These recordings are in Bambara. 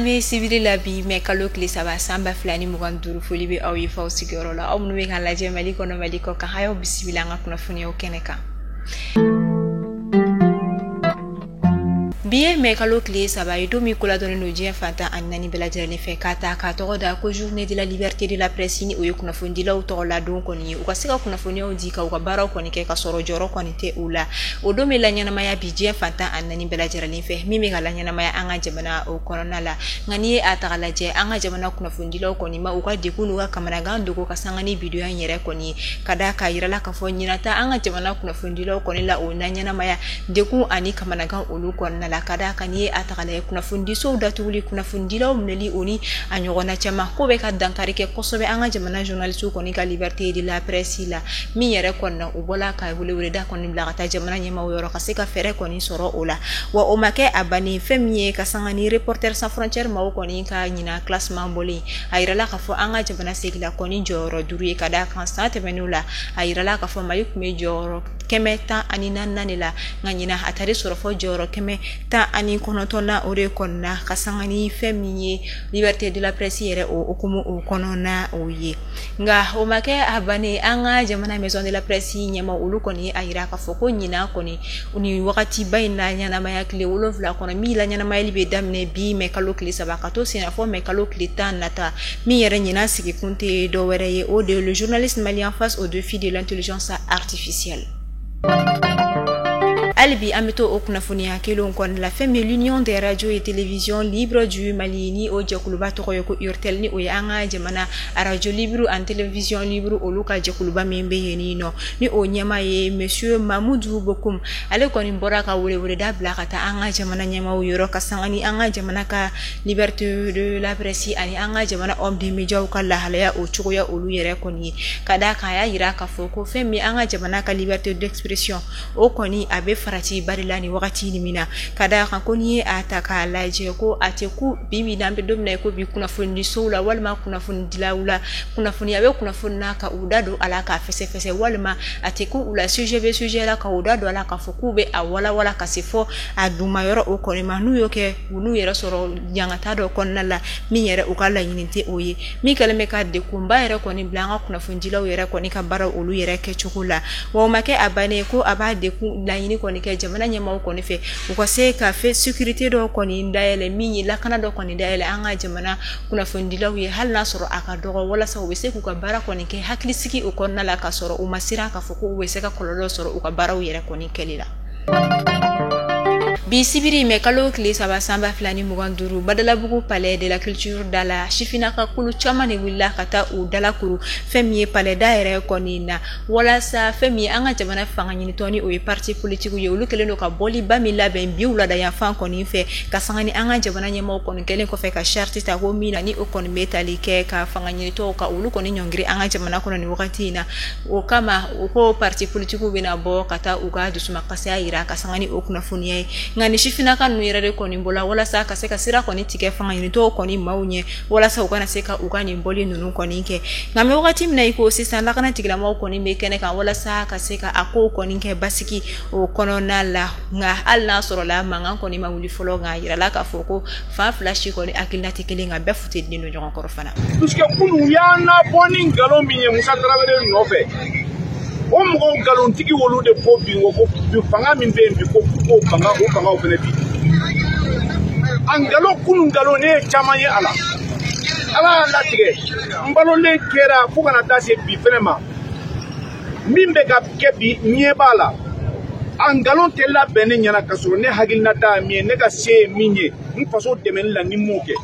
An bɛ sibiri la bi mɛ kalo tile 3 san 2025. Foli bɛ aw ye f'aw sigiyɔrɔ la, aw minnu bɛ k'an lajɛ Mali kɔnɔ, Mali kɔ kan, a y'aw bisimila an ka kunnafoniyaw kɛnɛ kan. Bi ye mɛ kalo tile 3 ye, don min koladɔnnen don diɲɛ fan 14 bɛɛ lajɛlen fɛ, k'a ta k'a tɔgɔ da ko journée de la liberté de la presse, ni o ye kunnafonidilaw tɔgɔ la don kɔni ye, u ka se ka kunnafoniyaw di ka u ka baaraw kɔni kɛ ka sɔrɔ jɔrɔ kɔni tɛ u la. O don bɛ laɲɛnamaya bi diɲɛ fan 14 bɛɛ lajɛlen fɛ, min bɛ ka laɲɛnamaya an ka jamana o kɔnɔna la. Nka n'i ye a ta k'a lajɛ, an ka jamana kunnafonidilaw kɔni ma u ka degun n'u ka kamanagan dogo ka sanga ni bidonya in yɛrɛ kɔni ye, ka da k'a yirala k'a fɔ ɲinan ta an ka jamana kunnafonidilaw kɔni la o na ɲɛnamaya degun ani kamanagan olu kɔnɔna la, ka d'a kan n'i ye a ta k'a lajɛ, kunnafonidisow datuguli, kunnafonidilaw minɛli, o ni a ɲɔgɔnna caman ko bɛ ka dankari kɛ kosɛbɛ an ka jamana journalistes kɔni ka liberté de la presse la, min yɛrɛ kɔni na u bɔla ka weleweleda kɔni bila ka taa jamana ɲɛmaaw yɔrɔ ka se ka fɛɛrɛ kɔni sɔrɔ o la. Wa o ma kɛ a bannen, fɛn min ye ka sanga ni Reporters sans frontières maaw kɔni ka ɲinan classement bɔlen, a yirala k'a fɔ an ka jamana segila kɔni jɔyɔrɔ 5 ye, ka d'a kan san tɛmɛnenw la a yirala k'a fɔ Mali tun bɛ jɔyɔrɔ 114nan de la, nka ɲinan a taara sɔrɔ fɔ jɔyɔrɔ 119nan o de kɔnɔna, ka sanga ni fɛn min ye liberté de la presse yɛrɛ o hukumu o kɔnɔna o ye. Nka o ma kɛ a bannen, an ka jamana maison de la presse ɲɛmaa olu kɔni a yira k'a fɔ ko ɲinan kɔni nin wagatiba in la ɲɛnamaya tile 7 kɔnɔ, min la ɲɛnamayali bɛ daminɛ bi mɛ kalo tile 3 ka to senna fɔ mɛ kalo tile 10 nata, min yɛrɛ ɲinan sigikun tɛ dɔwɛrɛ ye, o de le journaliste malien face au défi de l'intelligence artificielle. Hali bi an bɛ to o kunnafoniya kelenw kɔnɔna la. Fɛn min l'Union des radios et télévisions libres du Mali, ni o jɛkuluba tɔgɔ ye ko URTEL, ni o ye an ka jamana radio libre ani télévision libre olu ka jɛkuluba min bɛ yen nɔ, ni o ɲɛmaa ye monsieur Mamudu Bokum, ale kɔni bɔra ka weleweleda bila ka taa an ka jamana ɲɛmaaw yɔrɔ, ka sanga ni an ka jamana ka liberté de la presse ani an ka jamana homme de médias ka lahalaya o cogoya olu yɛrɛ kɔni ye, ka d'a kan a y'a yira k'a fɔ ko fɛn min an ka jamana ka liberté d'expression o kɔni a bɛ farati bari la nin wagati nin min na, ka d'a kan ko n'i ye a ta k'a lajɛ, ko a tɛ ku bi bi n'an bɛ don min na ko bi, kunnafonidisow la walima kunnafonidilaw la, kunnafoniya bɛ kunnafoni na ka u da don a la k'a fɛsɛfɛsɛ, walima a tɛ ku u la sujet bɛ sujet la ka u da don a la k'a fɔ k'u bɛ a walawala ka se fɔ a dunmayɔrɔ o kɔni ma. N'u y'o kɛ, u n'u yɛrɛ sɔrɔ ɲangata dɔ kɔnɔna la min yɛrɛ u ka laɲini tɛ o ye, min kɛlen bɛ ka degunba yɛrɛ kɔni bila an ka kunnafonidilaw yɛrɛ kɔni ka baara olu yɛrɛ kɛcogo la. Wa o ma kɛ a bannen, ko a b'a dekun laɲini kɔni kɛ jamana ɲɛmaaw kɔni fɛ, u ka se ka fɛ sécurité dɔ kɔni dayɛlɛ, min ye lakana dɔ kɔni dayɛlɛ an ka jamana kunnafonidilaw ye, hali n'a sɔrɔ a ka dɔgɔ, walasa u bɛ se k'u ka baara kɔni kɛ hakilisigi o kɔnɔna la, ka sɔrɔ u ma siran k'a fɔ ko u bɛ se ka kɔlɔlɔ sɔrɔ u ka baaraw yɛrɛ kɔni kɛli la. Bi sibiri mɛ kalo tile 3 san 2025, Badalabugu palais de la culture da la, sifinnaka kulu caman de wulila ka taa u dalakuru fɛn min ye palais da yɛrɛ kɔni na, walasa fɛn min ye an ka jamana fanga ɲinitɔn, ni o ye parti politique ye, olu kɛlen don ka bɔliba min labɛn bi wulada yanfan kɔni fɛ, ka sanga ni an ka jamana ɲɛmaaw kɔni kɛlen kɔfɛ ka charte ta, ko min na ni o kɔni bɛ tali kɛ ka fanga ɲinitɔw ka olu kɔni ɲɔngiri an ka jamana kɔnɔ nin wagati in na. O kama u ko parti politique bɛna bɔ ka taa u ka dusumakasiya yira ka sanga ni o kunnafoniya ye. Nka ni sifinnaka ninnu yɛrɛ de kɔni bɔla walasa ka se ka sira kɔni tigɛ fanga ɲinitɔw kɔni maaw ɲɛ, walasa u kana se ka u ka nin bɔli ninnu kɔni kɛ. Nka an bɛ wagati min na i ko sisan, lakana tigilamɔgɔw kɔni bɛ kɛnɛ kan walasa ka se ka a kow kɔni kɛ basigi o kɔnɔna la. Nka hali n'a sɔrɔla mankan kɔni ma wuli fɔlɔ, nka a yirala k'a fɔ ko fan fila si kɔni hakilina tɛ kelen, nka bɛɛ funteni don ɲɔgɔn kɔrɔ fana. Puisque kunun u y'an nabɔ ni nkalon min ye Musa Tarawele nɔfɛ, o mɔgɔw nkalontigi olu de ko bi ko bi fanga min bɛ yen bi, ko k'o fanga o fangaw fana bi a nkalon kunun nkalon ne ye caman ye a la. Ala y'a latigɛ n balolen kɛra fo kana taa se bi fɛnɛ ma, min bɛ ka kɛ bi ɲɛ b'a la. A nkalon tɛ labɛn ne ɲɛna ka sɔrɔ ne hakilinata ye min ye, ne ka se ye min ye n faso dɛmɛni la, ni m'o kɛ.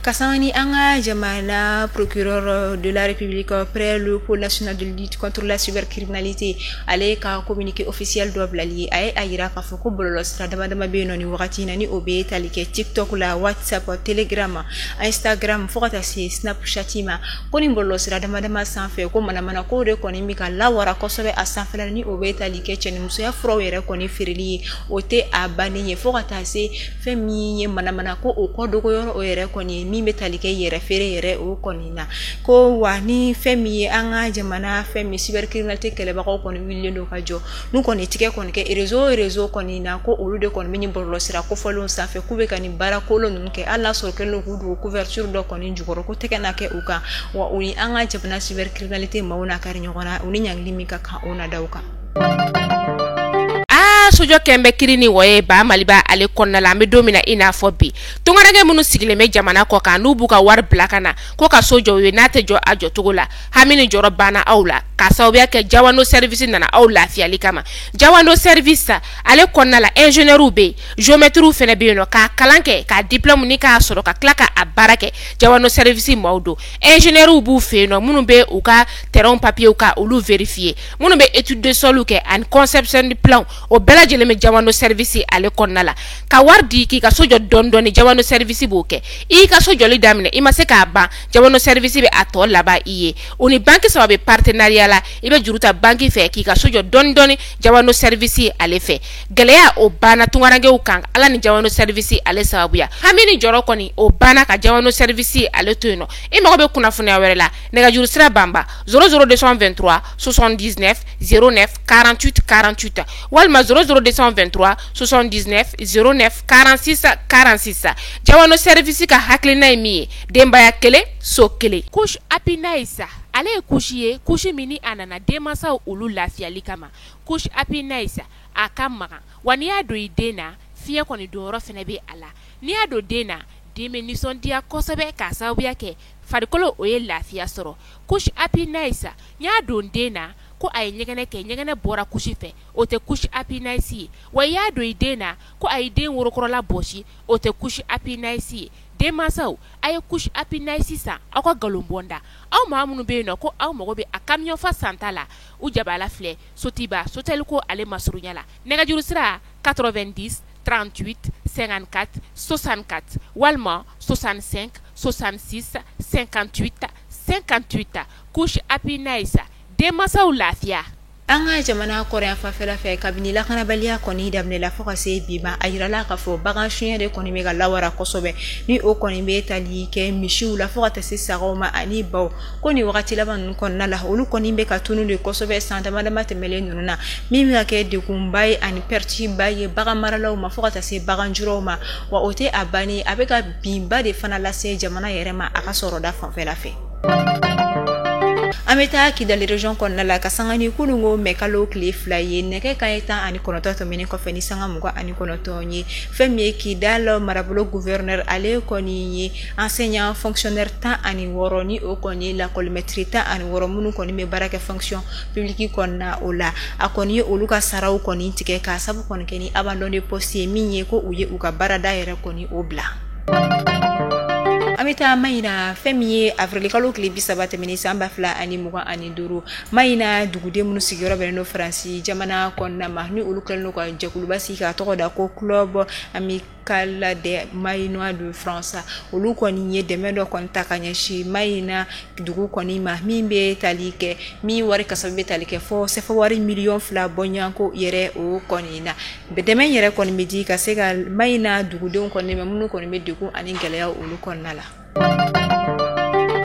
Ka sanga ni an ka jamana procureur de la République près le pôle national de lutte contre la cybercriminalité, ale ka communiqué officiel dɔ bilali ye, a ye a yira k'a fɔ ko bɔlɔlɔsira dama dama bɛ yen nɔ nin wagati in na, ni o bɛ tali kɛ TikTok la, WhatsApp, Telegram, Instagram, fo ka taa se Snapchat ma, ko nin bɔlɔlɔsira dama dama sanfɛ, ko manamana ko de kɔni bɛ ka lawara kosɛbɛ a sanfɛla, ni o bɛ tali kɛ cɛnimusoya furaw yɛrɛ kɔni feereli ye, o tɛ a bannen ye, fo ka taa se fɛn min ye manamana ko o kɔ dogoyɔrɔ o yɛrɛ kɔni ye. min bɛ tali kɛ yɛrɛ feere yɛrɛ o kɔni na. Ko wa ni fɛn min ye an ka jamana fɛn min cybercriminalité kɛlɛbagaw kɔni wulilen don ka jɔ, n'u kɔni tigɛ kɔni kɛ réseau kɔni na, ko olu de kɔni bɛ nin bɔlɔlɔsira kofɔlenw sanfɛ k'u bɛ ka nin baara kolon ninnu kɛ, hali n'a sɔrɔ kɛlen don k'u dogo couverture dɔ kɔni jukɔrɔ, ko tɛgɛ na kɛ u kan. Wa u ni an ka jamana cybercriminalité maaw na kari ɲɔgɔn na, u ni ɲangili min ka kan o na da u kan. Sojɔ kɛn bɛ kiri ni wɔye ba Maliba ale kɔnɔna la. An bɛ don min na i n'a fɔ bi, tungaranke minnu sigilen bɛ jamana kɔ kan, n'u b'u ka wari bila ka na ko ka so jɔ u ye, n'a tɛ jɔ a jɔcogo la, hami ni jɔrɔ banna aw la k'a sababuya kɛ Jawando Service nana aw lafiyali kama. Jawando Service ale kɔnɔna la, ingénieurs bɛ yen, géomètres fana bɛ yen nɔ, k'a kalan kɛ, k'a diplôme ni k'a sɔrɔ ka tila k'a baara kɛ. Jawando Service maaw don. Ingénieurs b'u fɛ yen nɔ, minnu bɛ u ka terrain papiers ka olu vérifier, minnu bɛ étude de sol kɛ ani conception de plan, o bɛɛ lajɛlen bɛ Jawando Service ale kɔnɔna la. Ka wari di k'i ka so jɔ dɔɔni dɔɔni, Jawando Service b'o kɛ. I y'i ka so jɔli daminɛ, i ma se k'a ban, Jawando Service bɛ a tɔ laban i ye. O ni banque saba bɛ partenariat la, i bɛ juru ta banque fɛ k'i ka so jɔ dɔɔni dɔɔni Jawando Service ale fɛ. Gɛlɛya o banna tungarankew kan Ala ni Jawando Service ale sababuya. Hami ni jɔrɔ kɔni o banna ka Jawando Service ale to yen nɔ. I mago bɛ kunnafoniya wɛrɛ la, nɛgɛjuru sira banba 00223 79 09 48 48 walima 00223 79 09 46 46. Jawando Service ka hakilina ye min ye, denbaya kelen so kelen. Couche Happy Nice ale ye couche ye, couche min ni a nana denmansaw olu lafiyali kama. Couche Happy Nice a ka magan, wa n'i y'a don i den na, fiɲɛ kɔni donyɔrɔ fana bɛ a la. N'i y'a don den na, den bɛ nisɔndiya kosɛbɛ k'a sababuya kɛ farikolo o ye lafiya sɔrɔ. Couche Happy Nice, n y'a don den na ko a ye ɲɛgɛnɛ kɛ, ɲɛgɛnɛ bɔra couche fɛ, o tɛ couche Happy Nice ye. Wa i y'a don i den na ko a ye den worokɔrɔla bɔsi, o tɛ couche Happy Nice ye. Denmansaw, a ye couche Happy Nice san aw ka nkalon bɔnda. Aw maa minnu bɛ yen nɔ ko aw mago bɛ a camion fa santa la, u jabala filɛ Sotiba Soteliko ale masurunya la. Nɛgɛjuru sira 90 38 54 64 walima 65 66 58 58. Couche Happy Nice, denmansaw lafiya. An ka jamana kɔrɔyan fanfɛla fɛ, kabini lakanabaliya kɔni daminɛla fo ka se bi ma, a yirala k'a fɔ bagan suɲɛ de kɔni bɛ ka lawara kosɛbɛ, ni o kɔni bɛ tali kɛ misiw la fo ka taa se sagaw ma ani baw. Ko nin wagati laban ninnu kɔnɔna la, olu kɔni bɛ ka tunu de kosɛbɛ san dama dama tɛmɛlen ninnu na, min bɛ ka kɛ degunba ye ani perte ba ye bagan maralaw ma fo ka taa se bagan juraw ma. Wa o tɛ a bannen, a bɛ ka binba de fana lase jamana yɛrɛ ma a ka sɔrɔda fanfɛla fɛ. An bɛ taa Kidali région kɔnɔna la ka sanga ni kununko mɛ kalo tile 2 ye, nɛgɛ kanɲɛ 19 tɛmɛnen kɔfɛ ni sanga 29 ye, fɛn min ye Kidali marabolo gouverneur ale kɔni ye enseignant fonctionnaire 16, ni o kɔni ye lakɔlimɛtiri 16 minnu kɔni bɛ baara kɛ fonction publique kɔnɔna o la, a kɔni ye olu ka saraw kɔni tigɛ k'a sabu kɔni kɛ ni abandon de poste ye, min ye ko u ye u ka baarada yɛrɛ kɔni o bila. An bɛ taa Mayina. Fɛn min ye avril kalo tile 30 tɛmɛnen san 2025, Mayina duguden minnu sigiyɔrɔ bɛnnen don Faransi jamana kɔnɔna ma, ni olu kɛlen don ka jɛkuluba sigi k'a tɔgɔ da ko Club Amical des Mayinois de France, olu kɔni ye dɛmɛ dɔ kɔni ta ka ɲɛsin Mayina dugu kɔni ma, min bɛ tali kɛ, min wari kasabi bɛ tali kɛ fɔ sɛfɛ wari 2 miliyɔn bɔɲɔgɔnko yɛrɛ o kɔni na. Dɛmɛ yɛrɛ kɔni bɛ di ka se ka Mayina dugudenw kɔni dɛmɛ minnu kɔni bɛ degun ani gɛlɛya olu kɔnɔna la.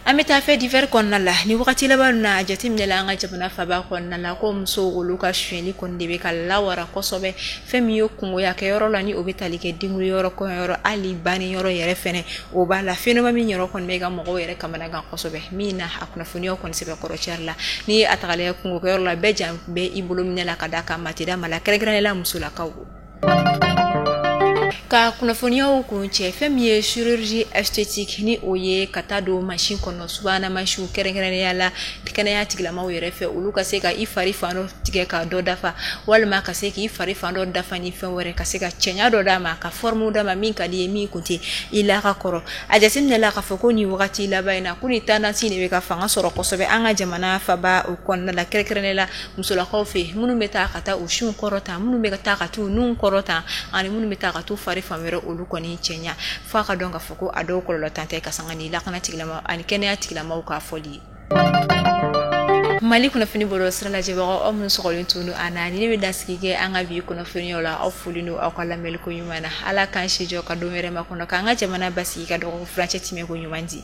An bɛ taa fait divers kɔnɔna la. Ni wagati laban na, a jateminɛ la an ka jamana faba kɔnɔna la ko musow olu ka sonyɛli kɔni de bɛ ka lawara kosɛbɛ. Fɛn min ye kungoya kɛyɔrɔ la, ni o bɛ tali kɛ denkunyɔrɔ, kɔɲɔyɔrɔ, hali banni yɔrɔ yɛrɛ fɛnɛ o b'a la, phénomène min yɛrɛ kɔni bɛ ka mɔgɔw yɛrɛ kamanagan kosɛbɛ, min na a kunnafoniyaw kɔni sɛbɛkɔrɔ cari la. Ni a tagala kungokɛyɔrɔ la, bɛɛ jan bɛ i bolo minɛ la ka d'a kan maa tɛ da maa la, kɛrɛnkɛrɛnnenya la musolakaw. Ka kunnafoniyaw kun cɛ, fɛn min ye chirurgie esthétique, ni o ye ka taa don mansin kɔnɔ, subahana mansinw, kɛrɛnkɛrɛnnenya la kɛnɛya tigilamaw yɛrɛ fɛ, olu ka se ka i fari fan dɔ tigɛ ka dɔ dafa, walima ka se k'i fari fan dɔ dafa ni fɛn wɛrɛ, ka se ka cɛɲa dɔ d'a ma, ka forme d'a ma min ka di ye, min kun tɛ i la ka kɔrɔ. A jateminɛ la k'a fɔ ko nin wagati laban in na, ko nin tendance de bɛ ka fanga sɔrɔ kosɛbɛ an ka jamana faba o kɔnɔna la, kɛrɛnkɛrɛnnenya la musolakaw fɛ, minnu bɛ taa ka taa u sinw kɔrɔ ta, minnu bɛ taa ka t'u nun kɔrɔ ta, ani minnu bɛ taa ka t'u fari fan wɛrɛ olu kɔni cɛɲa, f'a ka dɔn k'a fɔ ko a dɔw kɔlɔlɔ tan tɛ ka sanga ni lakana tigilama ani kɛnɛya tigilamaw k'a fɔli ye. Mali kunnafoni bɔlɔlɔ sira lajɛbagaw, aw minnu sɔgɔlen tun don an na, ni ne bɛ dasigi kɛ an ka bi kunnafoniyaw la. Aw foli don aw ka lamɛnni ko ɲuman na. Ala k'an si jɔ ka don wɛrɛ ma kɔnɔ, k'an ka jamana basigi, ka dɔgɔkun furancɛ tɛmɛ ko ɲuman di.